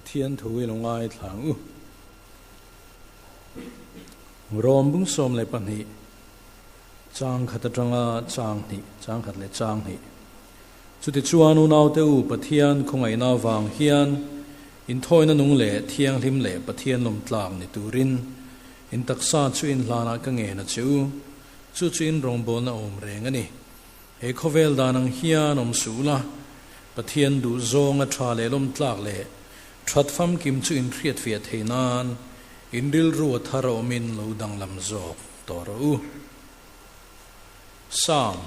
Pathian thu i lo ngaithla ang u. Rom bung 12 chang khat atanga chang hnih, chang khat leh chang hnih. Chutichuan unaute u Pathian khawngaihna avang hian inthawina nung leh thianghlim leh Pathian lawmtlak ni turin in taksa chu inhlanah ka ngen a che u. Chu chu in rawngbawlna awm reng a ni. He khawvel dan ang hian awm suh la, Pathian duh zawnga tha leh lawmtlak leh that famkim chu inhriatfiah thei nan in rilru a thar a awmin lo danglam zawk tawh rawh u. Psalm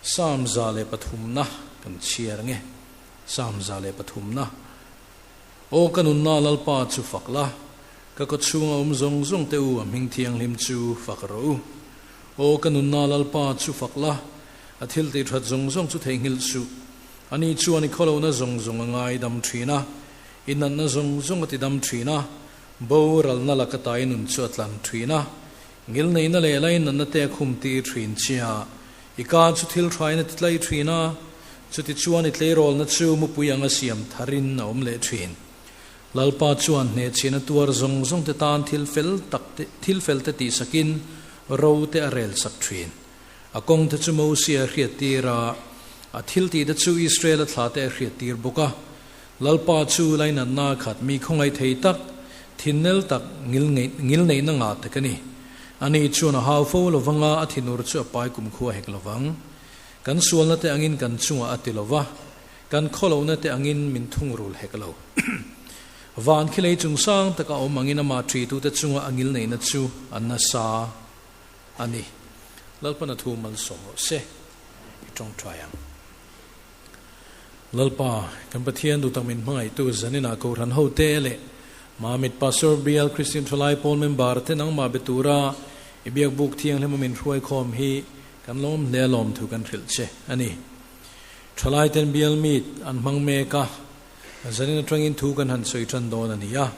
Psalm 103na kan chhiar nge? Psalm 103na Aw ka nunna Lalpa chu fak la, ka kawchhunga awm zawng zawng te u a hming thianghlim chu fak rawh u. Aw ka nunna Lalpa chu fak la, a thil tih that zawng zawng chu theihnghilh suh. Ani chuan i khawlohna zawng zawng a ngaidam thin a, i natna zawng zawng a tidam thin a, boralna laka tai nun chu a tlan thin a, ngilneihna leh lainatna te a khum tir thin che a, i ka chu thil thain a titlai thin a, chutichuan i tleirawlna chu mupui anga siam tharin a awm leh thin. Lalpa chuan hnehchhiahna tuar zawng zawng te tan thil fel tak te, thil fel te tihsakin ro te a rel sak thin. A kawng te chu Mosia a hriattir a, a thil tih te chu Israel-a thla te a hriattir bawk a. Lalpa chu lainatna khat mi khawngaih thei tak, thinnel tak, ngilneihna ngah tak a ni. Ani chuan a hau fo lovang a, a thinur chu a pai kumkhua hek lovang. Kan sualna te angin kan chungah a ti lova. Kan khawlohna te angin min thungrul hek lo. Van khi lei chung sang taka awm angin amah ṭitute chunga a ngilneihna chu a nasa a ni. Lalpana thu malsawm rawh se, i ṭawngṭai ang. Lalpa, kan Pathian duhtak min hmangaihtu zaninah Kohhran hote leh Mamit Pastor Bial Kristian Ṭhalai Pawl member te nangmah be tura i biakbuk thianghlim a min hruaikhawm hi kan lawm hle alawm thu kan hrilh che a ni. Thalai ten bial meet an hmang mek a, zanin atangin thu kan han sawi tan dawn a ni a.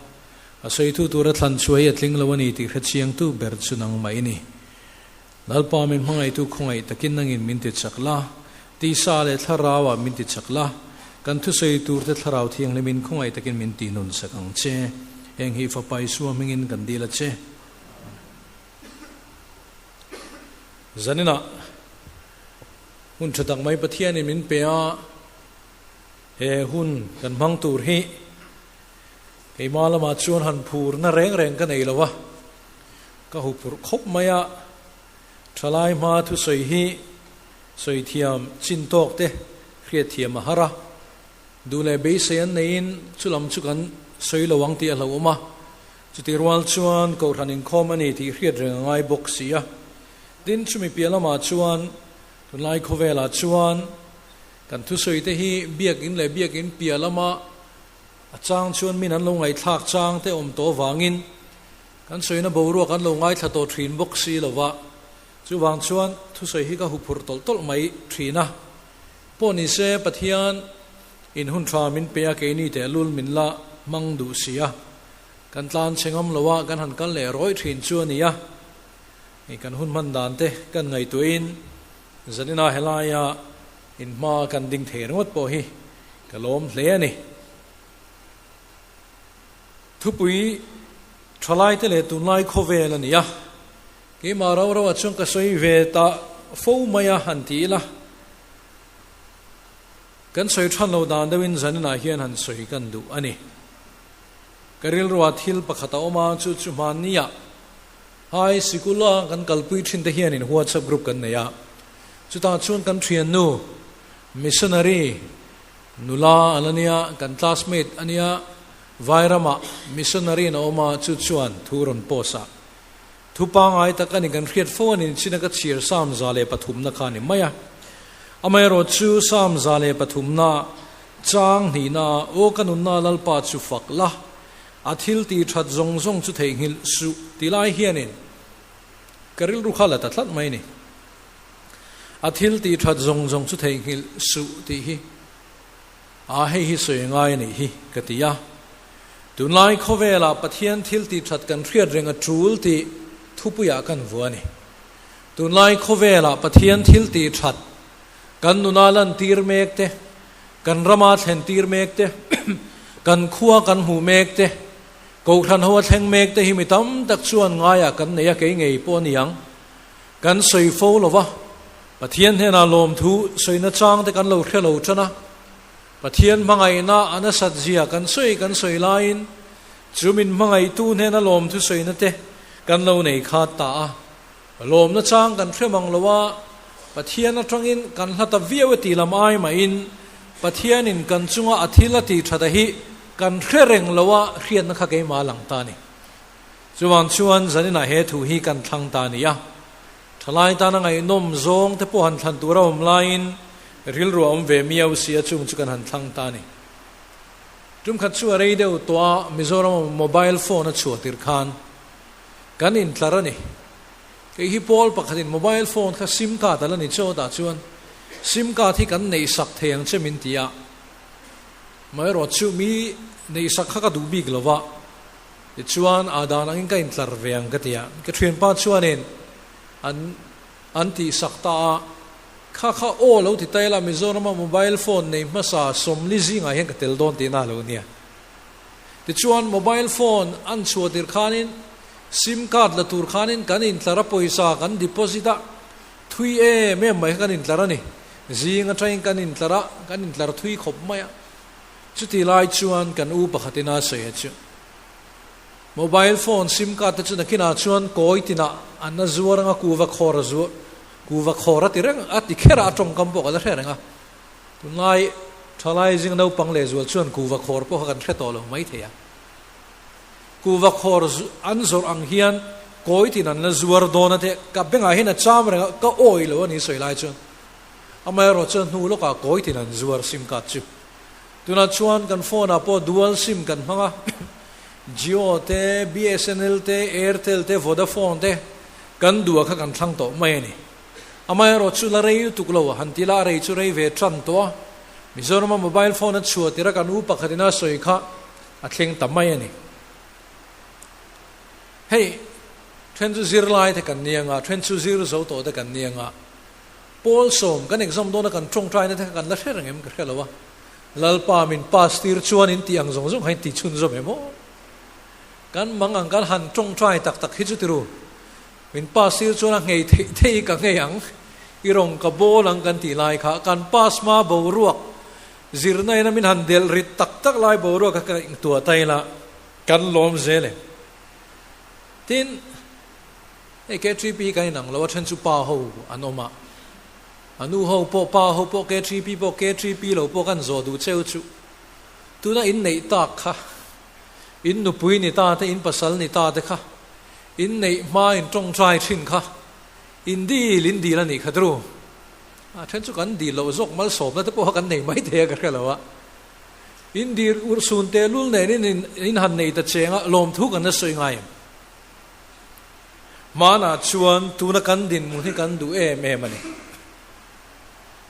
A sawitu tura thlan chhuah hi a tling lo a ni tih hrechiangtu ber chu nangmah i ni. Lalpa min hmangaihtu khawngaih takin nangin min ti chak la, tisa leh thlarauah min ti chak la, kan thusawi turte thlarau thianghlimin khawngaih takin min tihnun sak ang che. Heng hi Fapa Isua hmingin kan dil a che. Zaninah. Hun tha tak mai Pathianin min pe a, he hun kan hmang tur hi keimah lamah chuan han phurna reng reng ka nei lo a, ka hu phurh khawp mai a, thalai hma thusawi hi sawi thiam chin tawk te hriat thiam a har a, duh leh beisei an neiin chulam chu kan sawi lo ang tih a hlauhawm a, chutih rual chuan kohhran inkhawm a ni tih hriat reng a ngai bawk si a. Tin, chumi piah lamah chuan tunlai khawvelah chuan kan thusawite hi biakin leh biakin piah lama a chang chuan min an lo ngaihthlak chang te awm tawh avangin kan sawina boruak an lo ngaithla tawh thin bawk si lo va, chuvang chuan thusawi hi ka huphurh tawlh tawlh mai thin a. Pawh ni se Pathian in hun tha min pe a, keini tehlul min la hmang duh si a, kan tlan chhe ngam lo a, kan han kal leh rawih thin chu a ni a. Hei kan hun hman dan te kan ngaihtuahin zanina helaia in hma kan ding thei ringawt pawh hi ka lawm hle a ni. Thupui thalai te leh tunlai khawvel a ni a, keimah rau rauah chuan ka sawi ve ta fo mai a han ti ila, kan sawi than lo dan deuhin zaninah hian han sawi kan duh a ni. Ka rilruah thil pakhat a awm a, chu chu hmanniah Hai sikula kan kalpui thin te hianin WhatsApp group kan nei a, chutah chuan kan thiannu missionary nula an ania, kan classmate ania, Vairamah missionary in a awm a, chu chuan thu rawn post a. Thu pangngai tak a ni, kan hriat fo a ni, china ka chhiar Psalm 103 na kha a ni mai a. Amaherawh chu Psalm 103 na chang hnihna Aw ka nunna Lalpa chu fak la, A thil tih that zawng zawng chu theihnghilh suh ti lai hianin ka rilru kha la ta tlat mai ni. A thil tih that zawng zawng chu theihnghilh suh tih hi a hei hi sawi ngai a nih hi ka ti a. Tunlai khawvelah Pathian thil tih that kan hriat reng a tul tih thupuiah kan vua a ni. Tunlai khawvelah Pathian thil tih that kan nuna lantir mek te, kan rama thlen tir mek te, Kan khua kan hmuh mek te, Kohhran ho a thleng mek te hi mi tam tak chuan ngaiah kan nei a, kei ngei pawh a ni ang. Kan sawi fo lo va, Pathian hnenah lawmthu sawina chang te kan lo hre lo tan a. Pathian hmangaihna a nasat zia kan sawi kan sawi laiin chu min hmangaihtu hnena lawmthu sawina te kan lo nei khat ta a. Lawmna chang kan hre mang lo a, Pathian atangin kan hla ta viau e tih lam ai mahin Pathianin kan chunga a thil a tih that a hi kan hre reng lo a, hriatna kha keimah a lang ta a ni. Chuvang chuan zaninah he thu hi kan thlang ta a ni a. Thalai tana ngaihnawm zawng te pawh han thlan tur a awm laiin rilru a awm ve miau si a, chung chu kan han thlang ta a ni. Tumkhat chu a rei deuh tawh a, Mizoram mobile phone a chhuah tirh khan kan intlar a ni. Kei hi pawl pakhatin mobile phone kha sim card a la ni chawt ah chuan sim card hi kan neih sak thei ang che min ti a, amaherawh chu mi neih sak kha ka duh bik lo va, tichuan a dan angin ka intlar ve ang ka ti a, ka thianpa chuanin an an tih sak ta a, kha kha aw lo ti ta ila Mizorama mobile phone nei hmasa sawmli zingah hian ka tel dawn tihna a lo nia. Tichuan mobile phone an chhuah tir khanin sim card la tur khanin kan intlar a, pawisa kan deposit a, thui em em mai kha kan intlar a ni. Zing atangin kan intlar a, kan intlar thui khawp mai a. Chuti lai chuan kan u pakhatin a sawi a chu mobile phone sim card te chu nakinah chuan kawi tinah an la zuar anga kuva khawr a zuar kuva khawr a ti reng a ti kher a, a tawngkam pawh ka la hre reng a. Tunlai thalai zing naupang lehzual chuan kuva khawr pawh kha kan hre tawh lo mai thei a. Kuva khawr an zawrh ang hian kawitin an la zuar dawn a te ka bengah hian a cham reng a, ka awi lo a ni sawi lai chuan. Amaherawh chuan hnu lawkah kawitin an zuar sim card chu. Tunah chuan kan phone ah pawh dual sim kan hmang a, Jio te, BSNL te, Airtel te, Vodafone te kan duh a kha kan thlang tawh mai a ni. Amaherawh chu la rei lutuk lo a, han ti la a rei chu rei ve tan tawh a, Mizorama mobile phone a chhuah tir a kan u pakhatin a sawi kha a thleng ta mai a ni. Hei, then chu zirlai te kan ni anga, then chu zir zo tawh te kan ni anga, pawl sawm kan exam dawn a kan tawngtaina te kha kan la hre reng em ka hre lo a, Lalpa min pass tir chuan in tih ang zawng zawng kha in ti chhunzawm em aw? Kan mang ang kan han tawngtai tak tak hi chu ti ru. Min pass tir chuan a nghei theih theih ka nghei ang, i rawn ka bawl ang kan tih lai kha kan pass hma boruak zirna ina min han delh rit tak tak lai boruak kha ka intuah ta ila kan lawm zel em. Tin, hei KTP hi kan inang lo a then chu pa ho an awm a, a nu ho pawh pa ho pawh KTP pawh KTP lo pawh kan zawh duh cheu chu tuna inneih tak kha in nupui ni ta te in pasal ni ta te kha In neih hma in tawngtai thin kha in dil in dil a nih kha tru. A then chu kan dil loh zawk malsawmna te pawh kha kan nei mai thei a ka hre lo a. In dil urhsun teh lul nen in in han nei ta cheng a lawmthu kan la sawi ngai em. Hmanah chuan tuna kan dinhmun hi kan duh em em a ni.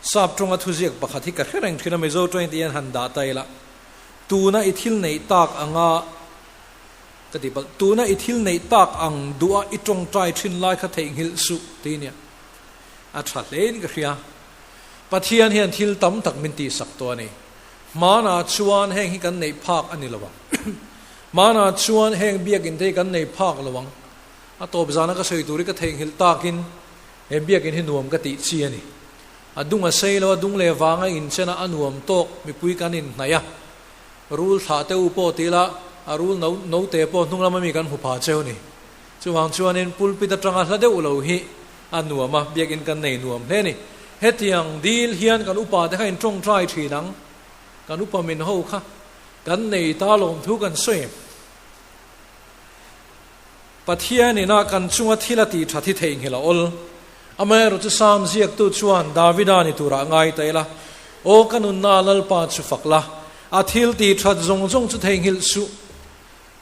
Sap tawnga thuziak pakhat hi ka hre reng thin a Mizo tawngin ti hian han dah ta ila tuna i thil neih tak anga Ka ti palh, tuna i thil neih tak ang duha i tawngtai thin lai kha theihnghilh suh ti nia. A tha hlein ka hria. Pathian hian thil tam tak min tihsak tawh a ni. Hmanah chuan heng hi kan neih phak a ni lo ang. Hmanah chuan heng biakinn te hi kan nei phak lo ang. A tawp zana ka sawi tur hi ka theihnghilh takin he biakinn hi nuam ka tih chi a ni. A dung a sei lo a, dung leh vanga inchen a, a nuam tawk mipui kan inhnaih a. Rul thlah te u pawh ti ila, a rul no note pawh hnung lama mi kan hmu pha cheu ni. Chuvang chuanin pulpit atanga hla deuh lo hi a nuam a, biakinn kan nei nuam hle ni. Hetiang dil hian kan upa te kha in tawngtai thin ang, kan upa min ho kha kan nei ta lawm thu kan sawi em. Pathian ina kan chunga thil a tih that hi theihnghilh a awl. Amaherawhchu Sam ziaktu chuan Davida ni turah ngai ta ila, Aw ka nunna Lalpa chu fak la, a thil tih that zawng zawng chu theihnghilh suh.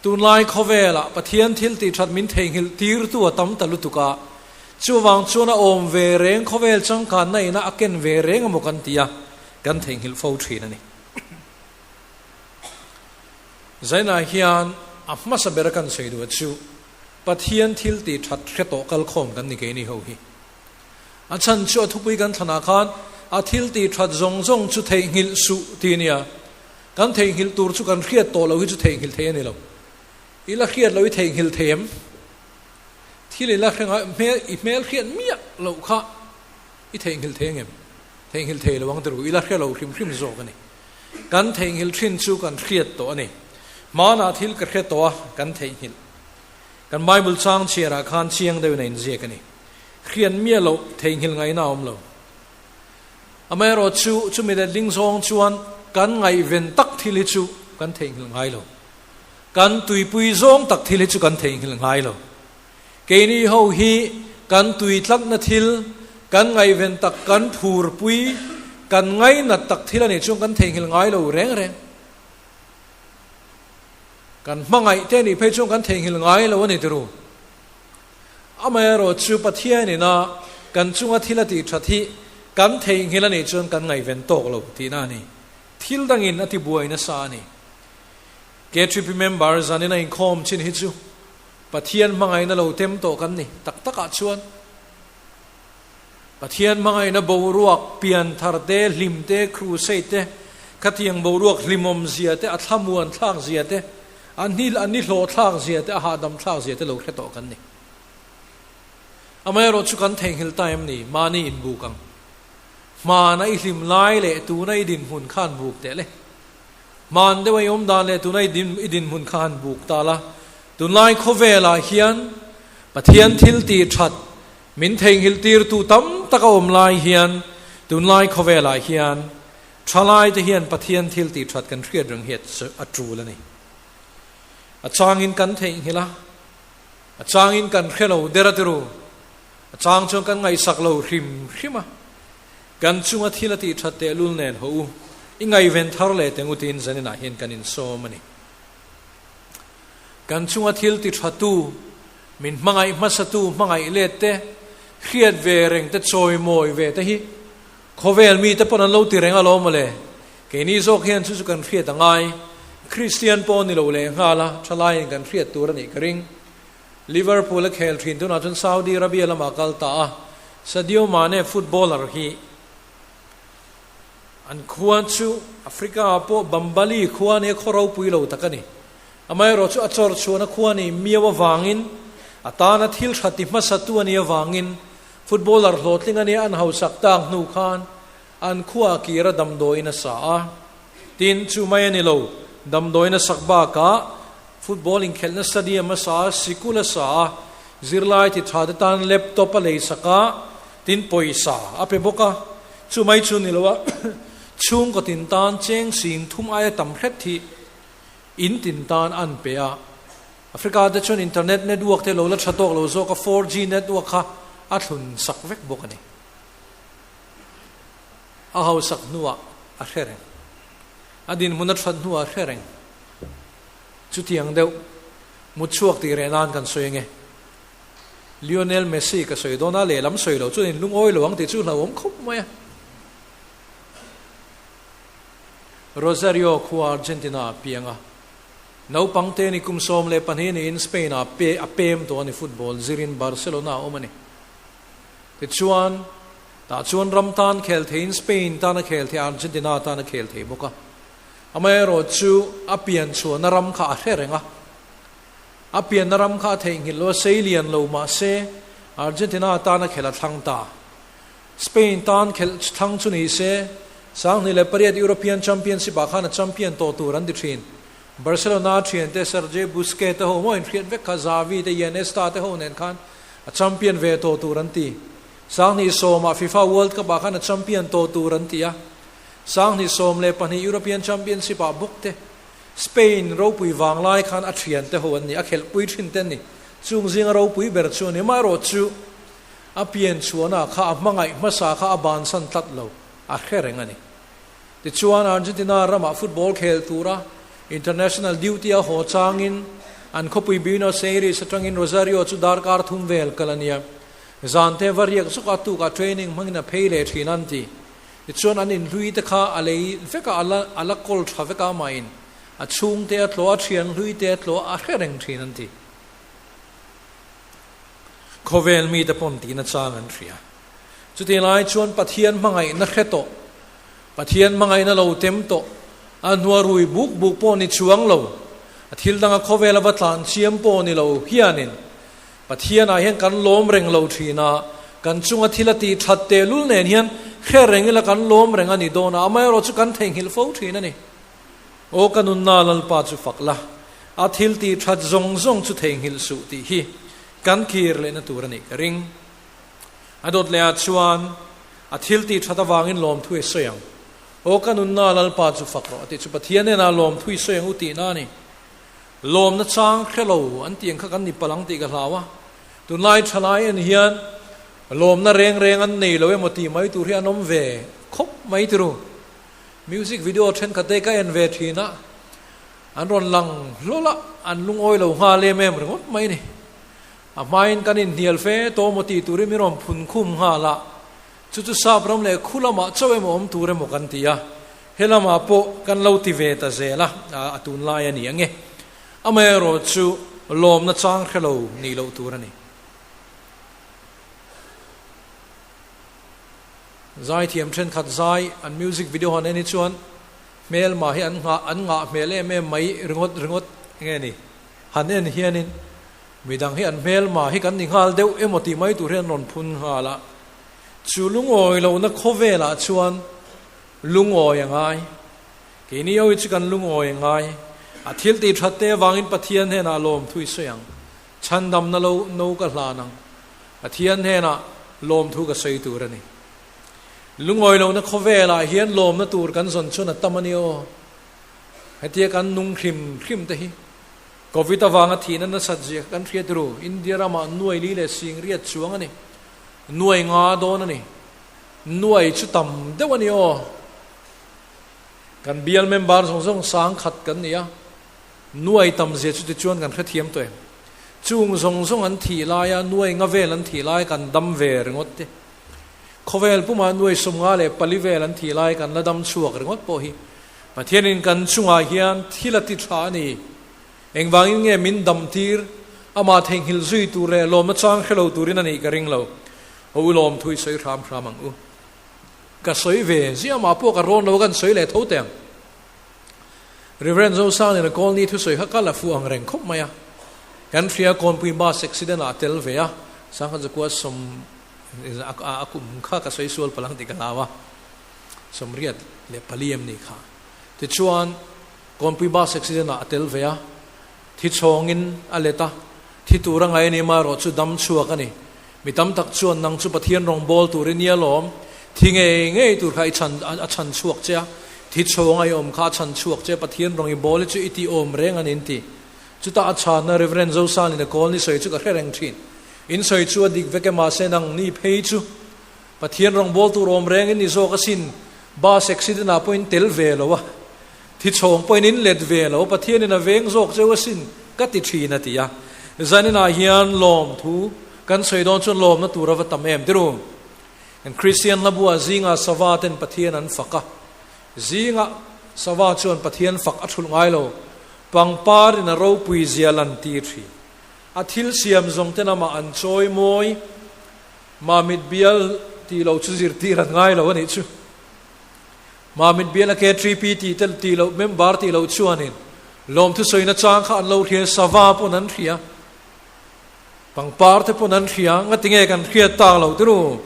Tunlai khawvelah Pathian thil tih that min theihnghilh tirtu a tam ta lutuk a, chuvang chuan a awm ve reng khawvel changkanna ina a ken ve reng emaw kan ti a, kan theihnghilh fo thin a ni. Zainah hian a hmasa bera kan sawi duh chu Pathian thil tih that hre tawh kal khawm kan ni keini ho hi. A chhan chu a thupui kan thlanah khan a thil tih that zawng zawng chu theihnghilh suh ti nia. Kan theihnghilh tur chu kan hriat tawh loh hi chu theihnghilh thei a ni lo. I la hriat loh i theihnghilh thei em? Thil i la hre ngai, hmel, i hmel hriat miah loh kha i theihnghilh thei angem? Theihnghilh thei lo ang ti ru, i la hre lo hrim hrim zawk a ni. Kan theihnghilh thin chu kan hriat tawh a ni. Hmanah thil ka hre tawh a, kan theihnghilh. Kan Bible chang chhiarah khan chiang deuhin a inziak a ni. Hriat miah loh theihnghilh ngaihna a awm lo. Amaherawh chu, chumi letling zawng chuan kan ngaihven tak thil hi chu kan theihnghilh ngai lo. Kan tuipui zawng tak thil hi chu kan theihnghilh ngai lo. Keini ho hi kan tui tlatna thil, kan ngaihven tak, kan phurpui, kan ngainat tak thil a nih chuan kan theihnghilh ngai lo reng reng. Kan hmangaih te nih phei chuan kan theihnghilh ngai lo a ni tiru. Amaherawh chu Pathianin a kan chunga thil a tih that hi kan theihnghilh a nih chuan kan ngaihven tawk lo tihna a ni. Thil dangin a tibuai nasa a ni. KTP member zanin a inkhawm chin hi chu Pathian hmangaihna lo tem tawh kan ni tak takah chuan Pathian hmangaihna boruak pian thar te, hlim te, crusade te, khatiang boruak hlimawm zia te, a thlamuan thlak zia te, a hni a ni hlawh thlak zia te, a hahdam thlak zia te lo hre tawh kan ni. Amaherawh chu kan theihnghilh ta em ni? Mahni inbuk ang. Hmana i hlim lai leh tuna i dinhmun khan buk teh le. Hman deuh a i awm dan leh tuna i din i dinhmun kha han buk ta la. Tunlai khawvelah hian Pathian thil tih that min theihnghilh tirtu tam tak a awm lai hian tunlai khawvelah hian thalaite hian Pathian thil tih that kan hriat reng hi a tul a ni. A changin kan theihnghilh a, a changin kan hre lo der a tiru, a chang chuan kan ngaihsak lo hrim hrim a. Kan chunga thil a tih that tehlul nen haw u, i ngaihven thar leh teng u tiin zaninah hian kan insawm a ni. Kan chunga thil ti tha tu, min hmangaih hmasa tu hmangaih let te, hriat ve reng te, chawimawi ve te hi khawvel mite pawn an lo ti reng alawm mawle. Keini zawk hian chu chu kan hriat a ngai. Kristian pawh ni lo leh nghal a, thalaiin kan hriat tur a nih ka ring. Liverpool a khel thin tunah chuan Saudi Arabia lamah kal ta a, Sadio Mane footballer hi an khua chu Africa ah pawh Bambali khua nia khaw ropui lo tak a ni. Amaherawh chu a chawr chhuahna khua ni miau avangin a tana thil tha ti hmasa tu a nih avangin footballer hlawhtling a nia an hausak tak hnu khan an khua a kir a damdawiin a sa a. Tin, chu mai a ni lo, damdawiin a sak bakah Football inkhelhna stadium a sa a, sikul a sa a, zirlai ti tha te tan laptop a lei sak a, tin pawisa a pe bawk a. Chu mai chu ni lo a, chhungkaw tin tan cheng sing thum aia tam hret hi in tin tan an pe a. Africa te chuan internet network te lo la tha tawk lo zawk a, 4G network kha a thlun sak vek bawk a ni. A hausak hnuah a hre reng. A dinhmun a that hnuah a hre reng. Chutiang deuh mut chhuak tih reh nan kan sawi ange. Lionel Messi ka sawi dawn a, lehlam sawi lo chuan in lungawi lo ang tih chu hlauhawm khawp mai a. Rosario khua Argentina a piang a, naupang te ni kum 12 niin Spain ah pe a pem tawh a ni football zirin Barcelona a awm a ni. Tichuan, tah chuan ram tan khel theiin Spain tan a khel thei a, Argentina tan a khel thei bawk a. Amaherawh chu a pian chhuahna ram kha a hre reng a, a pianna ram kha a theihnghilh lo a, sei lian lo mah se Argentina tan a khelh a thlang ta. Spain tan khelh thlang chu ni se, 2008 European Championship ah khan a champion tawh tur an ti thin. Barcelona thiante Sergio Busquets te ho maw inhriat vek kha Xavi te Iniesta te ho nen khan a champion ve tawh tur an ti. 2010 ah FIFA World Cup ah khan a champion tawh tur an ti a. 2012 European Championship ah bawk te Spain ropui vang lai khan a thian te ho an ni, a khelhpui thin te an ni. Chung zinga ropui ber chu a ni. Amaherawh chu a pian chhuahna kha a hmangaih hmasa kha a bansan tlat lo, a hre reng a ni. Tichuan Argentina ramah football khel tura international duty a haw changin an khawpui Buenos Aires atangin Rosario chu darkar thum vel kal a nia. Zan te va riak zawk a tukah training hmangin a phei leh thin an ti. Tichuan an inhlui te kha a lei vek a, a la kawl tha vek a amahin a chhungte a tlawh a, thian hlui te a tlawh a, a hre reng thin an ti. Khawvel mite pawn tihna chang an hria. Chutih lai chuan Pathian hmangaihna hre tawh, Pathian hmangaihna lo tem tawh, A hnua rui buk buk pawh ni chuang lo, a thil danga khawvel a va tlan chiam pawh ni lo hianin Pathianah hian kan lawm reng lo thin a, kan chunga thil a tih that tehlul nen hian hre reng ila kan lawm reng a ni dawn a, amaherawh chu kan theihnghilh fo thin a ni. Aw ka nunna Lalpa chu fak la, a thil tih that zawng zawng chu theihnghilh suh tih hi kan kir lehna tur a nih ka ring. A dawt lehah chuan a thil tih that avangin lawmthu i sawi ang. Aw ka nunna Lalpa chu fak rawh a tih chu Pathian hnenah lawmthu i sawi ang u tihna a ni. Lawmna chang hre lo an tih ang kha kan ni palh ang tih ka hlau a. Tunlai thalai en hian lawmna reng reng an nei lo emaw tih mai tur hi an awm ve khawp mai tiru. Music video thenkhat te ka en ve thin a, an rawn lang hlawl a, an lungawi lo nghal em em ringawt mai ni. A hmain kan inhnial fe tawh maw tih turin min rawn phun khum nghal a, chu chu sap ram leh khu lamah chauh emaw awm tur emaw kan ti a, he lamah pawh kan lo ti ve ta zel a, a tunlai a ni ang e. Amaherawh chu lawmna chang hre lo nih loh tur a ni. Zaithiam thenkhat zai an music video han en hi chuan hmelma hi an nghah an ngah hmel em em mai ringawt ringawt nge ni han en hianin midang hi an hmelma hi kan ni nghal deuh emaw tih mai tur hian an rawn phun nghal a, chu lungawi lohna khawvelah chuan lungawi a ngai. Keini ho hi chu kan lungawi a ngai. A thil tih that te avangin Pathian hnenah lawmthu i sawi ang. Chhandamna lo no ka hlan ang. Pathian hnenah lawmthu ka sawi tur a ni. Lungawi lohna khawvelah hian lawmna tur kan zawn chuan a tam a ni aw. Hetia kan nung hrim hrim te hi Covid avanga thihna nasat zia kha kan hriat ru. India ramah nuai li leh sing riat chuang a ni. Nuai nga dawn a ni. Nuai chu tam deuh a ni aw. Kan bial member zawng zawng sang khat kan ni a. Nuai tam zia chu tichuan kan hrethiam tawh em? Chung zawng zawng an thih laia nuai nga vel an thih lai kan dam ve ringawt te. Khawvel pumah nuai 54 vel an thih lai kan la dam chhuak ringawt pawh hi Pathianin kan chungah hian thil a ti tha a ni. Engvangin nge min dam tir? Amah theihnghilh zui tur leh lawmna chang hre lo turin a nih ka ring lo. Aw u lawm thu i sawi hram hram ang u. Ka sawi ve ziah mah pawh ka rawn lo a kan sawi leh tho teh ang. Rev. Zosangin a Kawlni thusawi kha ka la fuh ang reng khawp mai a. Kan hria Kawnpui bus accident ah a tel ve a, Sangha zakua sawm a kum kha ka sawi sual palh ang tih ka hlau a, 84 em ni kha. Tichuan Kawnpui bus accident ah a tel ve a, thi chhawngin a let a, thi tur a ngai a ni marawh chu dam chhuak a ni. Mi tam tak chuan nang chu Pathian rawngbâwl tur i nia lawm, thi ngei ngei tur kha i chhan a chhan chhuak che a, thi chhawng a i awm kha a chhan chhuak che, Pathian rawng i bâwl hi chu i tih awm reng a ni an ti. Chutah a chhanna Rev. Zosanlin a kawl ni sawi chu ka hre reng thin. In sawi chu a dik vek e mahse nang ni phei chu Pathian rawngbâwl tur awm reng in ni zawk asin, bus accident ah pawh in tel ve lo a, thi chhawng pawh in in let ve lo, Pathian in a veng zawk cheu asin ka ti thin a ti a. Zaninah hian lawmthu kan sawi dawn chuan lawmna tur a va tam em tiru? Kan Kristian hlabuah zingah sava ten Pathian an fak a, zingah sava chuan Pathian fak a thulh ngai lo, pangpar in a ropui zia lan tir thin. A thil siam zawng ten amah an chawi mawi, Mamit bial tih loh chu zirtir an ngai lo a nih chu. Mamit bial a KTP tih te tih loh member tih loh chuanin lawmthu sawina chang kha an lo hria, sava pawn an hria, pangpar te pawn an hria, ngatinge kan hriat tak loh tiru?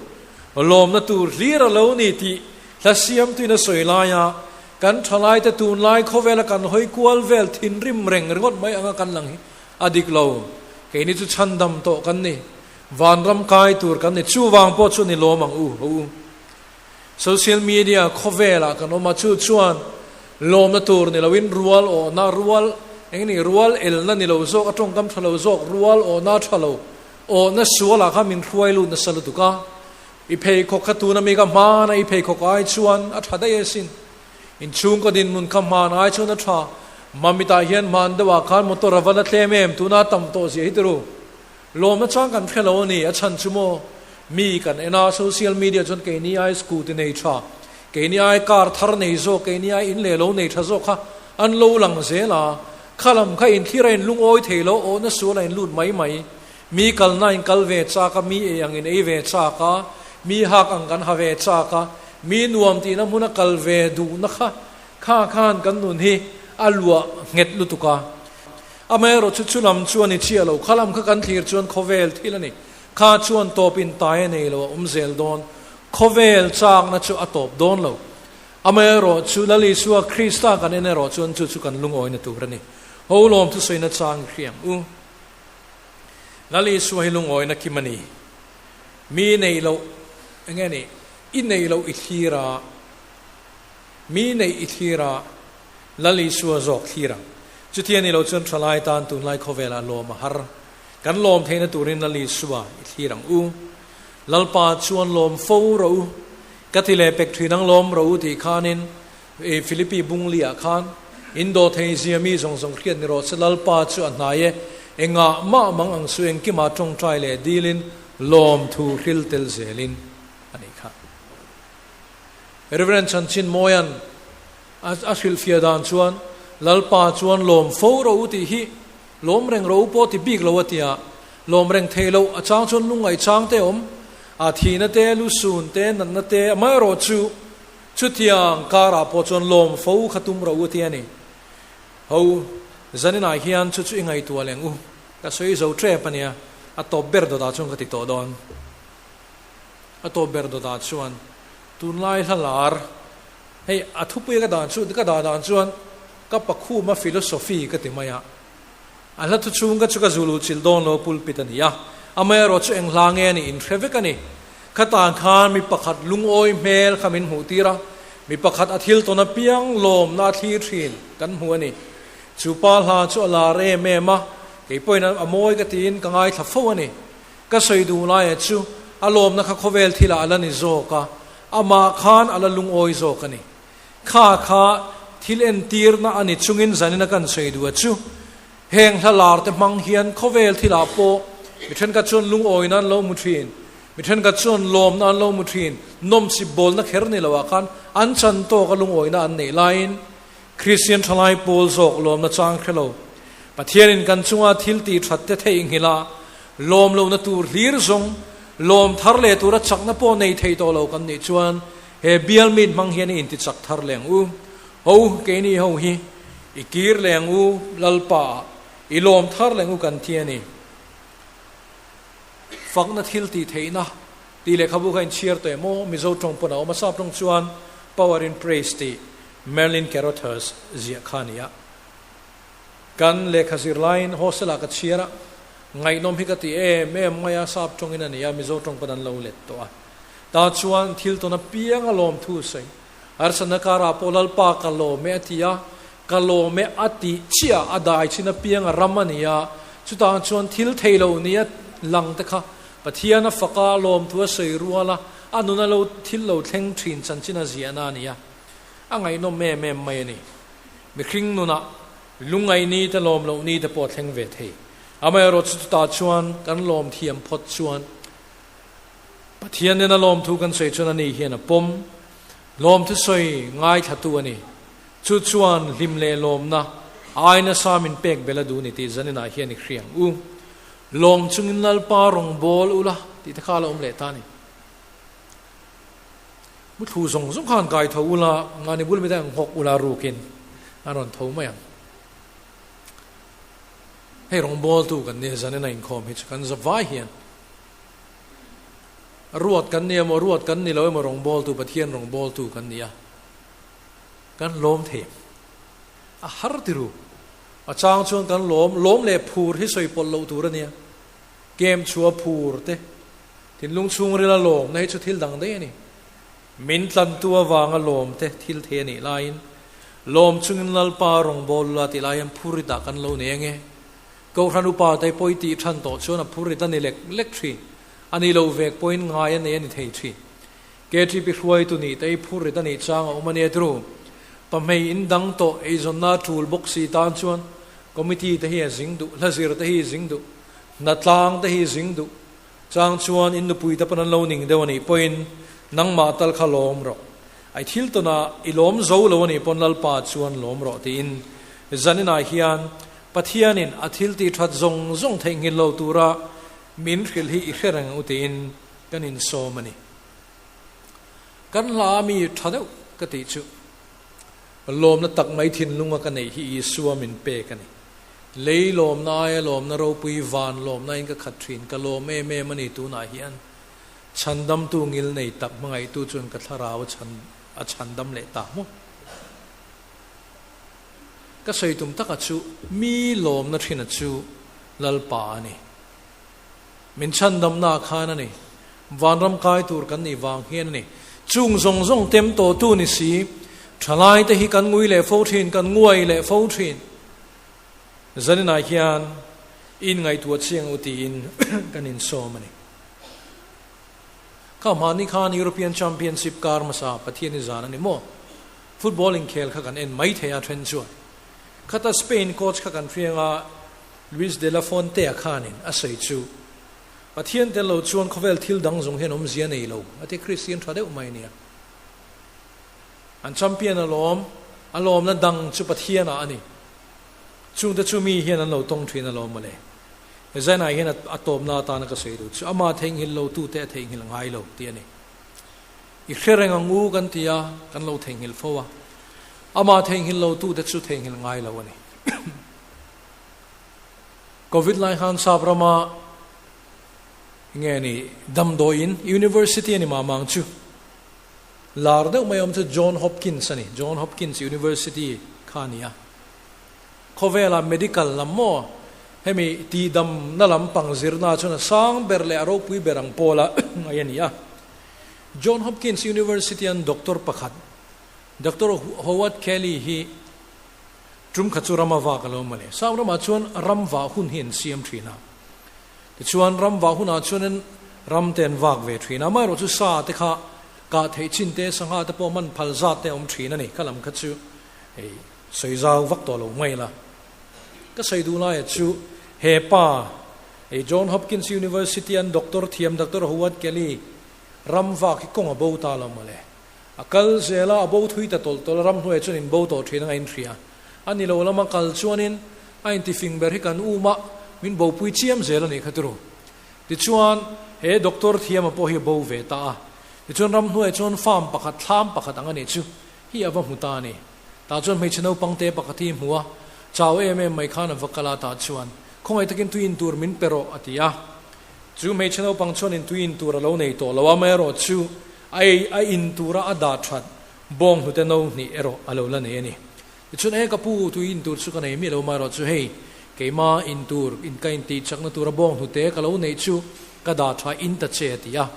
Lawmna tur hlir a lo ni tih hla siamtuin a sawi laia kan thalaite tunlai khawvela kan hawi kual vel thinrim reng ringawt mai anga kan lang hi a dik lo. Keini chu chhandam tawh kan ni. Vanram kai tur kan ni. Chuvang pawh chu ni lawm ang u ho u. Social media khawvelah kan awm a, chu chuan lawmna tur ni loin rual awhna, rual eng ni, rual elna ni lo zawk, a tawngkam tha lo zawk, rual awhna tha lo, awhna sualah khan min hruai lut nasa lutuk a. I pheikhawk kha tuna mi ka hman a, i pheikhawk ai chuan a tha daih asin. Inchhungkaw dinhmun kha hman ai chuan a tha. Mamitah hian hman deuhah khan motor a va la tlem em, tuna tam tawh zia hi tiru. Lawmna chang kan hre lo a ni, a chhan chu maw? Mi kan en a, social media chuan keini ai scooty nei tha, keini ai car thar nei zawk, keini ai in leh lo nei tha zawk kha an lo lang zel a, kha lam kha inthlir a inlungawi thei lo, awhna sual a inlut mai mai. Mi kalna in kal ve chak a, mi ei ang in ei ve chak a, mi hak ang kan ha ve chak a, mi nuam tihna hmuna kal ve duhna kha. Kha khan kan nun hi a luah nghet lutuk a. Amaherawhchu chu lam chu a ni chiah lo, kha lam kha kan thlir chuan khawvel thil a ni. Kha chuan tawp in tai a nei lo, a awm zel dawn. Khawvel chakna chu a tawp dawn lo. Amaherawhchu Lal Isua Krista kan en erawh chuan chu chu kan lungawina tur a ni. Ho lawm thusawi nachang i hria ang u. Lal Isua hi lungawina kim a ni. Mi nei loh, enge ni, i nei loh i thlir a, mi neih i thlir a, Lal Isua zawk thlir ang. Chuti a ni lo chuan thalai tan tunlai khawvelah lawm a har. Kan lawm theihna turin Lal Isua i thlir ang u. Lalpa chuan lawm fo rawh u. Ka ti leh pek thin ang lawm rawh u tih khanin Philippi bungli-ah khan in dawh thei zia mi zawng zawng hriat ni rawh se Lalpa chu a hnai e, engah mah mang ang su engkimah tawngtai leh dilin lawm thu hril tel zelin a nih kha. Reverend Chanchin Mawian a hrilhfiah dan chuan Lalpa chuan lawm fo rawh u tih hi Lawm reng ro pawh ti bik lo a tia, lawm reng thei loh a chang chuan lungngaih chang te awm, a thihna te, lusun te, natna te, amaherawh chu chutiang karah pawh chuan lawm fo kha tum ro u tia ni. Ho, zaninah hian chu chu i ngaihtuah leng u, ka sawi zo tep a nia, a tawp ber dawtah chuan ka ti tawh dawn. A tawp ber dawtah chuan tunlai hla lar, hei a thupui ka dan chu, ka dah dan chuan, Ka pakhuma philosophy ka ti mai a, a hla thu chhung ka chu ka zulu chilh dawn lo pulpit a ni a, amaherawh chu eng hla nge a nih inhre vek a ni. Khatah khan mi pakhat lungawi hmel kha min hmuh tir a, mi pakhat a thil tawn apiang lawmna a thlir thin kan hmu a ni. Chu pa hla chu a lar em em a, kei pawhin a mawi ka tiin ka ngaithla fo a ni. Ka sawi duh laia chu a lawmna kha khawvel thilah a la ni zawk a, amah khan a la lungawi zawk a ni. Kha kha thil entirna a ni chungin zanina kan sawi duh a chu. Heng hla lar te hmang hian khawvel thilah pawh mi thenkhat chuan lungawina an lo hmu thin, mi thenkhat chuan lawmna an lo hmu thin, nawmsip bawlna kher ni loah khan an chan tawka lungawina an neih laiin Kristian thalai pawl zawk lawmna chang hre lo. Pathianin kan chunga thil tih that te theihnghilh a, lawm lohna tur hlir zawng, lawm thar leh tura chakna pawh nei thei tawh lo kan nih chuan He bial meet hmang hian i intichak thar leh ang u. Ho, keini ho hi i kir leh ang u, Lalpa ah i lawm thar leh ang u kan thi a ni. Fakna thil tih theihna tih lehkhabu kha inchhiar tawh em aw? Mizo tawng pawn a awm a, sap tawng chuan Power in Praise tih Merlin Carothers ziah kha a ni a. Kan lehkha zir laiin hostel ah ka chhiar a, ngaihnawm hi ka ti em em mai a, sap tawngin a ni a, Mizo tawng pawn an lo let tawh a. Ta chuan thil tawn apiang a lawm thu sawi. Harsatna karah pawh Lalpa ka lawm e a ti a, ka lawm e a tih chiah a dai chin apiang a ram a ni a, chutah chuan thil thei lo nia lang te kha Pathian a fak a, lawm thu a sawi rual a, a nuna lo thil lo thleng thin chanchin a ziahna a ni a, a ngaihnawm em em mai a ni. Mihring nunah lungngaih ni te lawm loh ni te pawh a thleng ve thei. Amaherawhchu chutah chuan kan lawm thiam phawt chuan Pathian nena lawmthu kan sawi chuan ani hian a pawm. Lawmthu sawi ngaithlatu a ni. Chu chuan hlim leh lawmna ai nasa min pek bel a duh ni tih zaninah hian i hria ang u. Lawm chungin Lalpa rawn bawl ula tih te kha a la awm leh ta a ni. Muthlu zawng zawng khan kai tho ula, ngani bul midang nghawk ula rukin an rawn tho mai ang. Hei rawngbawltu kan nia zanina inkhawm hi chu kan za vai hian. Ruat kan ni emaw, ruat kan ni lo emaw rawngbawltu, Pathian rawngbawltu kan ni a, kan lawm thei. A har ti ru. A chang chuan kan lawm, lawm leh phur hi sawi pawlh loh tur a nia. Kem chhuah phur te, thinlung chhungrila lawmna hi chu thil dang daih a ni. Min tlantu avanga lawm te thil thei a nih laiin, lawm chungin Lalpa rawngbawlula tih lai hian phuritah kan lo nei ange. Kohhran upa te pawh i tih than tawh chuan a phur rit a ni lek lek thin. A ni lo vek pawhin ngai a nei a ni thei thin. KTP hruaitu nih te i phur rit a nih chang a awm a nia tru. Pahmei in dang tawh eizawnna tul bawk si tan chuan committee te hi a zing duh, hlazir te hi zing duh, hnatlang te hi zing duh. Chang chuan in nupui te pawn an lo ning deuh a nih pawhin nangmah tal kha lawm rawh. Ai thil tawnah i lawm zo lo a nih pawn Lalpa chuan lawm rawh tiin zaninah hian Pathianin a thil tih that zawng zawng theihnghilh lo tura min hrilh hi i hre reng u tiin kan insawm a ni. Kan hla a mi tha deuh ka tih chu. Lawmna tak mai thinlunga ka neih hi Isua min pek a ni. Lei lawmna aia lawmna ropui van lawmna in ka khat thin. Ka lawm em em a ni tunah hian. Chhandamtu ngil nei tak hmangaihtu chuan ka thlarau a chhan a chhandam leh ta maw? Ka sawi tum taka chu mi lawmna thina chu Lalpa a ni. Min chhandamna khan a ni. Vanram kai tur kan nih vang hian a ni. Chung zawng zawng tem tawhtu ni si, thalaite hi kan ngui leh fo thin, kan nguai leh fo thin. Zaninah hian in ngaihtuah chiang u tiin kan insawm a ni. Kha hmahni khan European Championship kar hmasa Pathian i zan a ni maw? Football inkhel kha kan en mai thei a then chuan. Khata Spain coach kha kan hriang a, Luis de la Fuente-a khanin a sawi chu, Pathian tel lo chuan khawvel thil dang zawng hian awmzia nei lo, a ti Kristian tha deuh mai nia. An champion alawm, a lawmna dang chu Pathianah a ni. Chungte chu mi hian an lo tawng thin alawm mawle. Zainah hian a tawpna atana ka sawi duh chu ama theihnghilh lo tute a theihnghilh ngai lo tih a ni. I hre reng ang u kan ti a, kan lo theihnghilh fo a. Ama theihnghilh lo tute chu theihnghilh ngai lo a ni. Covid lai khan sap rama nge ni damdawiin University a ni mah mang chu. Lar deuh mai awm chu John Hopkins a ni. John Hopkins University kha a ni a. Khawvela medical lam maw hemi tihdamna lam pang zirna chuan a sang ber leh a ropui ber ang pawla ngaih a ni a. John Hopkins University an doctor pakhat Doctor Howard Kelly hi tum khat chu rama vak a lo mawle. South ramah chuan ram vah hun hi an siam thin a. Tichuan ram vah hunah chuanin ram te an vak ve thin a. Amaherawhchu sa te kha kah theih chin te, sangha te pawh man phal zat te a awm thin a ni. Kha lam kha chu hei sawi zau vak tawh lo mai la. Ka sawi duh laia chu he pa hei John Hopkins University an doctor thiam Doctor Howard Kelly ram vak hi kawng a bo ta lo mawle. A kal zel a, a bo thui ta tawlh tawlh a, ramhnuaiah chuan in bo tawh thin anga inhria. A ni lo lama kal chuanin a intifing ber hi kan um a, min bopui chiam zel a nih kha turu. Tichuan, he doctor thiama pawh hi a bo ve ta a. Tichuan ramhnuaiah chuan farm pakhat, thlam pakhat ang a nih chu hi a va hmu ta a ni. Tah chuan hmeichhe naupang te pakhat hi hmu a, chau em em mai khan a va kal a, tah chuan, Khawngaih takin tui in tur min pe rawh, a ti a. Chu hmeichhe naupang chuanin tui in tur a lo nei tawh lo a, amaherawhchu a ei a in tura a dah that bawng hnute no hnih erawh a lo la nei a ni. Tichuan, E ka pu, tui in tur chu ka nei miah lo, amaherawhchu hei keima in tur, in ka intih chakna tura bawng hnute ka lo neih chu ka dah tha in ta che, a ti a.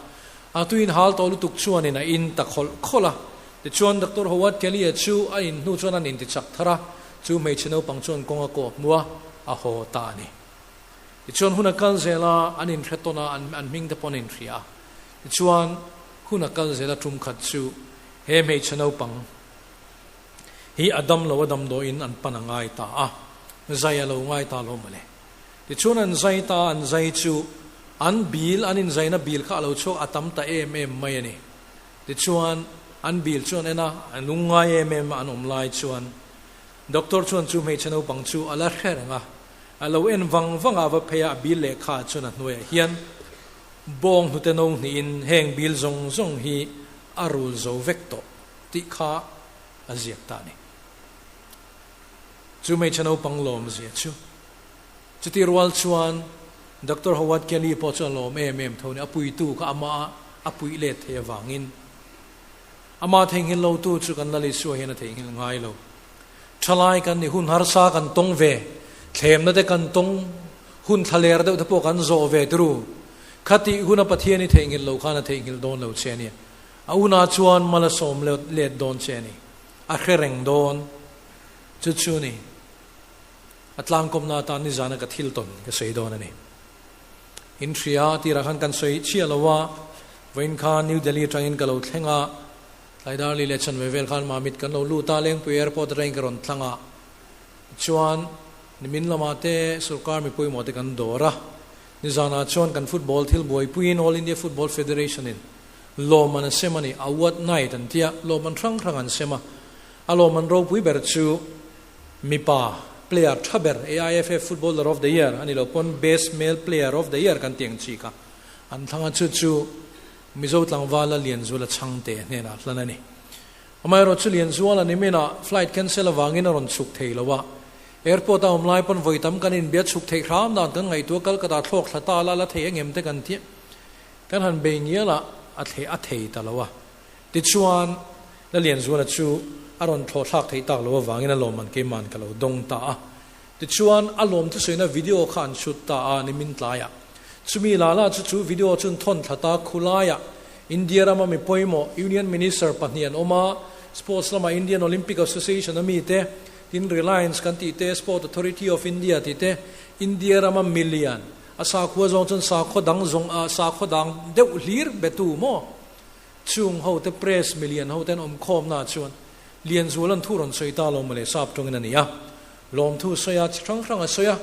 A tui in hal tawh lutuk chuanin a in ta khawlh khawlh a. Tichuan, Doctor Howard Kelly-a chu a in hnu chuan an intichak thar a, chu hmeichhe naupang chuan kawng a kawh hmu a, a haw ta a ni. Tichuan, hun a kal zel a, an inhre tawn a, an hming te pawh an inhria a. Tichuan, hun a kal zel a tum khat chu he hmeichhe naupang hi a dam lo a damdawiin an pan a ngai ta a, zai a lo ngai ta lo mawle. Tichuan an zai ta a, an zai chu an bil, an inzaina bil kha a lo chhuak a tam ta em em mai a ni. Tichuan, an bil chu an en a, an lungngai em em a an awm lai chuan doctor chuan chu hmeichhe naupang chu a la hre reng a, a lo en vang vang a, a va phei a, a bil lehkha chuan a hnuaiah hian Bawng hnute no hnihin heng bil zawng zawng hi a rul zo vek tawh tih kha a ziak ta a ni. Chu hmeichhe naupang lawmzia chu chuti rual chuan Doctor Howard Kelly pawh chu a lawm em em tho a ni. A puitu kha amah a puih let thei avangin amah theihnghilh lotu chu kan Lal Isua hian a theihnghilh ngai lo. Thalai kan ni, hun harsa kan tawng ve, thlemna te kan tawng, hun thlaler deuh te pawh kan zawh ve turu. Khatih huna Pathian i theihnghilh lo khan a theihnghilh dawn lo che a ni. A unah chuan mal a sawm let dawn che a ni. A hre reng dawn. Chu chu ni. A tlangkawmna atan nizana ka thil tawn ka sawi dawn a ni. In hria tirah khan kan sawi chiah lo a, vawiin khan New Delhi atangin ka lo thleng a, Tlaidar li leh chanve vel khan Mamit kan lo lut a, Lengpui Airport atangin ka rawn thlang a, chuan nimin lamah te sorkar mi pawimawh te kan dawr a, nizanah chuan kan football thil buaipuiin All India Football Federation in lawm an sem a ni, Award Night an tia, lawm an hrang hrang an sem a, a lawm an ropui ber chu mipa player tha ber AIFF Footballer of the Year a ni lo pawn Best Male Player of the Year kan tih ang chi kha an thlang a, chu chu Mizo tlangvala Lianzuala Chhangte hnenah hlan a ni. Amaherawh chu Lianzuala niminah flight cancel avangin a rawn chhuk thei lo a, airport a awm lai pawn vawi tam kan inbia chhuk theih hram dan kan ngaihtuah Kolkata thlawk thla ta la la thei engem te kan ti kan han bei ngial a, a thleh a thei ta lo a. Tichuan, La Lianzuala chu a rawn thlawh thlak theih tak lo avangin a lawmman keiman ka lo dawng ta a. Tichuan, a lawm thusawiina video kha an chhut ta a nimin tlaiah. Chumi la la chu chu video chun thawn thla ta khulaiah India rama mi pawimawh Union Minister pahnih an awm a, Sports lama Indian Olympic Association a mite, tin Reliance kan tih te, Sport Authority of India tih te, India rama milian, a sakhua zawng chuan sakhaw dang zawng ah sakhaw dang deuh hlir betu maw? Chung ho te press milian ho te an awm khawmna ah chuan Lianzual an thu rawn sawi ta lo mawle sap tawngin a ni a. Lawmthu sawi a, chi hrang hrang a sawi a,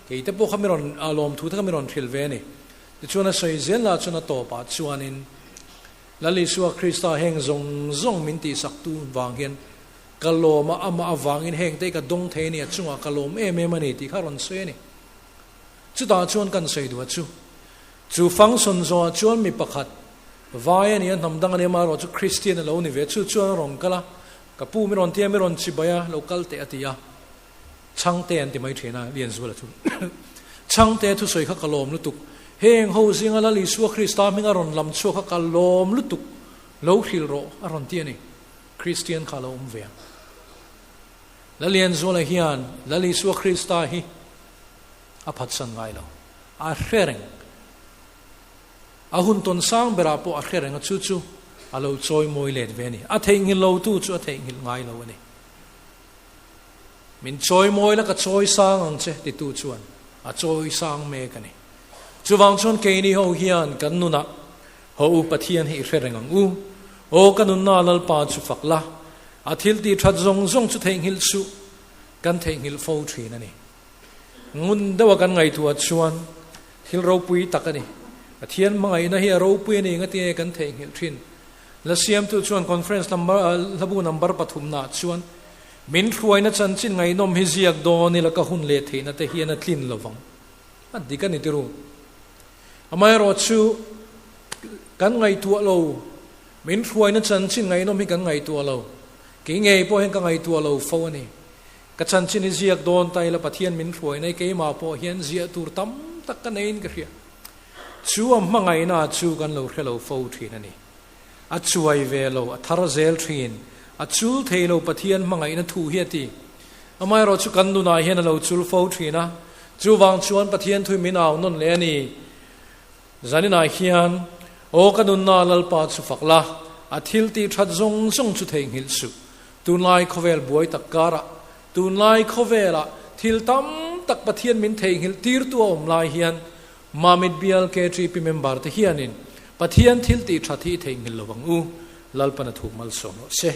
kei te pawh kha mi rawn, lawmthu te kha mi rawn hrilh ve a ni. Tichuan a sawi zel lah chuan a tawpah chuanin Lal Isua Krista heng zawng zawng min tihsaktu vang hian ka lawm a, amah avangin heng te hi ka dawng thei a ni, a chungah ka lawm em em a ni tih kha a rawn sawi a ni. Chutah chuan kan sawi duh a chu, chu function zawhah chuan mi pakhat vai a ni a, hnam dang a ni a, amaherawhchu Kristian a lo ni ve, chu chuan a rawn kal a, Ka pu mi rawn tia mi rawn chibai a, lo kal teh a ti a, Chhangte an ti mai thin a, Lianzuala chu. Chhangte thusawi kha ka lawm lutuk, heng ho zinga Lal Isua Krista hminga rawn lam chhuak kha ka lawm lutuk, lo hrilh rawh a rawn ti a ni. Kristian kha a lo awm ve ang. Lal Lianzuala hian Lal Isua Krista hi a phatsan ngai lo, a hre reng. A hun tawn sang berah pawh a hre reng a, chu chu a lo chawi mawi let ve a ni. A theihnghilh lotu chu a theihnghilh ngai lo a ni. Min chawi mawi la ka chawi sang ang che titu chuan a chawi sang mek a ni. Chuvang chuan keini ho hian kan nunah Haw u Pathian hi i hre reng ang u. Aw ka nunna Lalpa chu fak la, a thil tih that zawng zawng chu theihnghilh suh, kan theihnghilh fo thin a ni. Ngun deuha kan ngaihtuah chuan thil ropui tak a ni. Pathian hmangaihna hi a ropui a ni ngatinge kan theihnghilh thin. La siamtu chuan conference number hlabu number pathumnaah chuan min hruaina chanchin ngaihnawm hi ziak dawn ila ka hun leh theihna te hian a tlin lovang. A dik a ni tiru. Amaherawh chu kan ngaihtuah lo, min hruaina chanchin ngaihnawm hi kan ngaihtuah lo. Kei ngei pawh hian ka ngaihtuah lo fo a ni. Ka chanchin hi ziak dawn ta ila Pathian min hruai nei keimah pawh hian ziah tur tam tak ka neiin ka hria. Chu a hmangaihna chu kan lo hre lo fo thin a ni. A chuai ve lo, a thar zel thin. A chul thei lo Pathian hmangaihna thu hi a ti. Amaherawh chu kan nunah hian a lo chul fo thin a. Chuvang chuan Pathian thui min au nawn leh a ni. Zaninah hian, Aw ka nunna Lalpa chu fak la, a thil tih that zawng zawng chu theihnghilh suh. Tunlai khawvel buai tak karah, tunlai khawvelah thil tam tak Pathian min theihnghilh tirtu a awm lai hian Mamit Bial KTP member te hianin Pathian thil tih that hi i theihnghilh lo ang u, Lalpan a thuk malsawm rawh se.